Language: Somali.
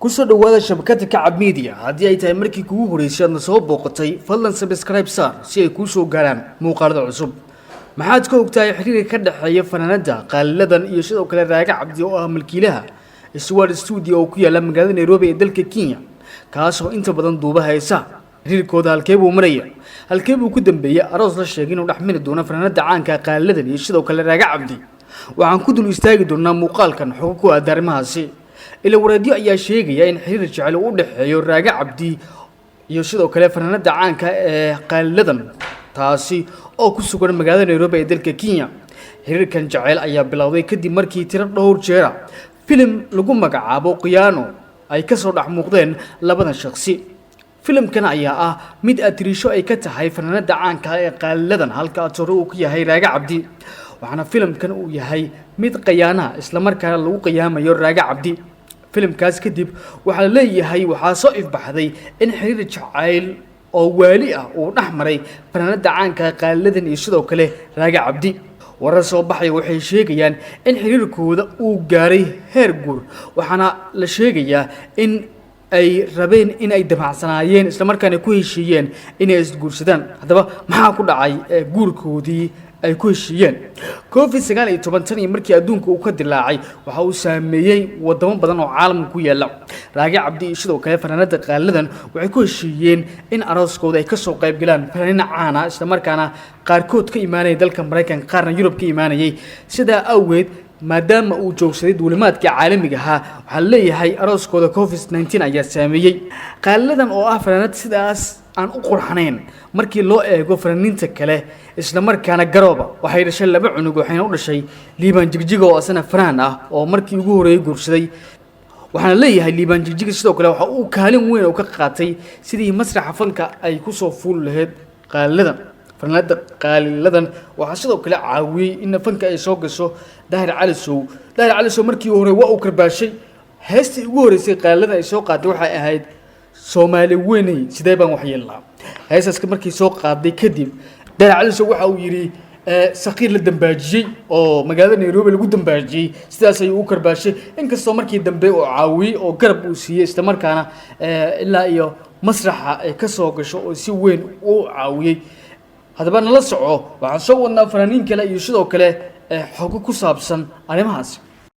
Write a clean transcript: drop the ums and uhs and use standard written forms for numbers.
Kusoo dhawaada shabakada Kacab Media. Haddii ay tahay markii kugu horeysay aadna soo booqatay, fadlan subscribe saar si ay kuu soo gaaraan muuqaalada cusub. Maxaad ka ogtahay xiriirka ka dhexeeya fanaanada Qaaliladan iyo sidoo kale Raage Cabdi, oo ah milkiilaha Sward Studio oo ku yaala magaalada Nairobi ee dalka Kenya, kaasoo inta badan duuba heesa? Xiriirkooda halkee buu maraya? Halkee buu ku dambeeyey aroos la sheegay inuu dhexmari doono fanaanada caanka Qaaliladan iyo sidoo kale Raage Cabdi? Waxaan ku dul istaagi doonaa muuqaalkan xogo ku aada arrimahaasi. Ila wareedyo ayaa sheegaya in xiriir jecel uu u dhexeeyo Raage Cabdi iyo sidoo kale fanaanada caanka ee Qaaliladan, taasi oo ku sugan magaalada Nairobi ee dalka Kenya. Xiriirkan jeceyl ayaa bilowday kadib markii tiro dhowr jeera filim lagu magacaabo Khiyaano ay kasoo dhex muuqdeen labadan shaqsi. Filimkan ayaa ah mid atiriisho ay ka tahay fanaanada caanka ee Qaaliladan, halka atore uu ku yahay Raage Cabdi, waxaana filimkan uu yahay mid qayaanaha, islamarkaana lagu qiyaamayo Raage Cabdi. Filimkaas kadib waxaa la leeyahay waxaa soo ifbaxday in xiriir jacayl oo waali ah uu dhex maray fanaanada caanka Qaaliladan iyo sidoo kale Raage Cabdi. Warar soo baxaya waxay sheegayaan in xiriirkooda uu gaaray heer guur, waxaana la sheegayaa in ay rabeen in ay damacsanaayeen, islamarkaana ku heshiiyeen inay isguursadaan. Haddaba maxaa ku dhacay guurkoodii ay ku heshiiyeen? COVID-19 tan iyo markii adduunka uu ka dilaacay waxa uu saameeyey wadamo badan oo caalamka ku yaala. Raage Cabdi iyo sidoo kale fanaanada Qaaliladan waxay ku heshiiyeen in arooskooda ay kasoo qayb galaan fanaaniin caana, islamarkaana qaarkood ka imaanaya dalka Maraykanka, qaarna Yurub ka imaanayay. Sidaa awgeed, maadaama uu joogsaday duulimaadkii caalamiga ahaa, waxaa leeyahay arooskooda COVID-19 ayaa saameeyey. Qaaliladan oo ah fanaanad sidaas aan u qurxanayn markii loo eego fanaaniinta kale, islamarkaana garooba, waxay dhashay laba cunug, waxayna u dhashay Liibaan Jigjiga oo asana fanaan ah oo markii ugu horreeyey guursaday. Waxaana leeyahay Liibaan Jigjiga sidoo kale waxa uu kaalin weyn oo ka qaatay sidii masraxa fanka ay kusoo fuuli lahayd Qaaliladan. Fanaanada Qaaliladan waxaa sidoo kale caawiyey in fanka ay soo gasho Daahir Cali Sow. Daahir Cali Sow markii hore waa uu karbaashay. Heestii ugu horreysay Qaaliladan ay soo qaaday waxay ahayd "Soomaali Weyney Sidee Baan Waxyeelnaa". Heestaas markii soo qaaday kadib, Daahir Cali Sow waxa uu yidhi saqiir la dambaajiyey oo magaalada Nairobi lagu dambaajiyey. Sidaas ayuu u karbaashay, inkastoo markii dambe uu caawiyey oo garab uu siiyey, islamarkaana ilaa iyo masraxa ay ka soo gasho oo si weyn u caawiyey. Haddaba nala soco, waxaan soo wadnaa fanaaniin kale iyo sidoo kale xogo ku saabsan arrimahaasi.